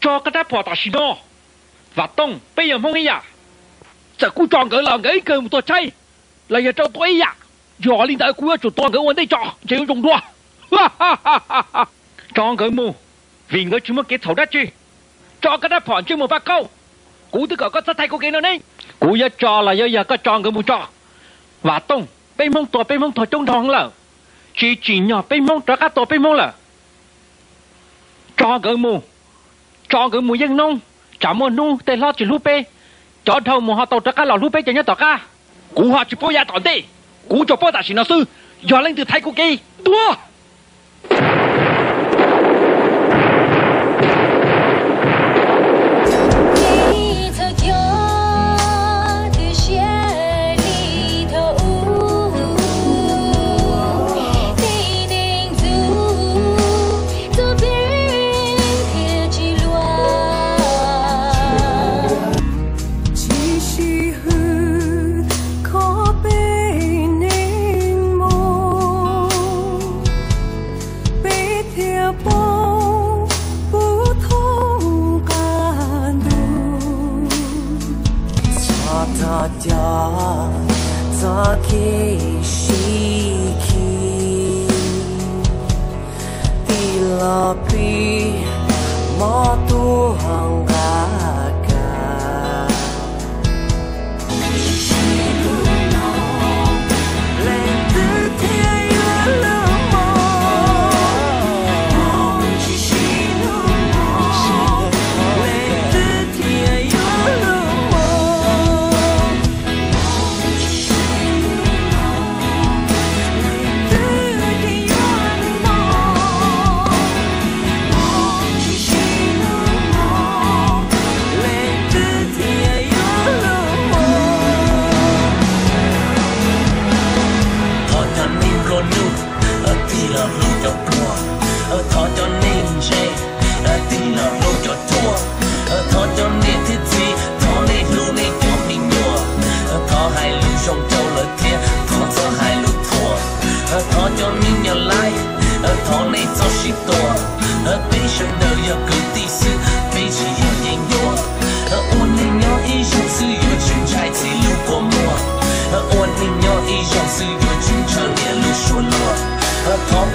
Tso koj rab phom tam sim no. Vam Tooj, peb yog Hmoob ib yam. Txawm kuv tso nkawd los nkawd ib kawg mus tua tshaib, los yog rau tua ib yam. Yog li ntawd kuv yuav tsum tua nkawd ua ntej tso, ntshe yuav zoo dua. Tso nkawd mus, vim nkawd tsis muaj kev txhaum dab tsi. Tso koj rab phom ntsej muag paj kaub. Kuv twb kom koj txhob thaij kuv kev no ne. Kuv yuav tso los yuav yog koj tso nkawd mus tso. Vam Tooj, peb Hmoob tua peb Hmoob txog coob nrho heev lawm, tsis tsim nyog peb Hmoob rov qab tua peb Hmoob lawm. Tso nkawd mus, tso nkawd mus yeej noob, tsam muaj hnub tej hlob tsis hlub peb, cov dhau mus ho tau rov qab los hlub peb cov nyob tom qab. Kuv ho tsis paub yav tom ntej, kuv tsuas paub tam sim no xwb, yog leej twg thaiv kuv kev, tua! Tsis sib hwm kho peb neeg mus, peb thiaj paub pub thoob qab ntuj. Txhob thov cov txoj kev sib khi, tij laug pib mob tuag nqa kam. Thov cov neeg nplua nuj, tig los hlub cov pluag. Thov cov neeg ntse, tig los hlub cov ruam. Thov cov niam thiab txiv, thov nej hlub nej cov me nyuam. Thov hais lus zoo rau lawv thiab thov txhob hais lus thuam. Thov cov me nyuam laib, thov nej txhob sib tua. Peb sawv daws yog kwv tij xwb, peb tsis yog yeeb ncuab. Ua neej nyob ib zaug xwb yuav tsum ntshai txiv lus quas muag. Ua neej nyob ib zaug xwb yuav tsum ntshaw niam lus suab luag. Thov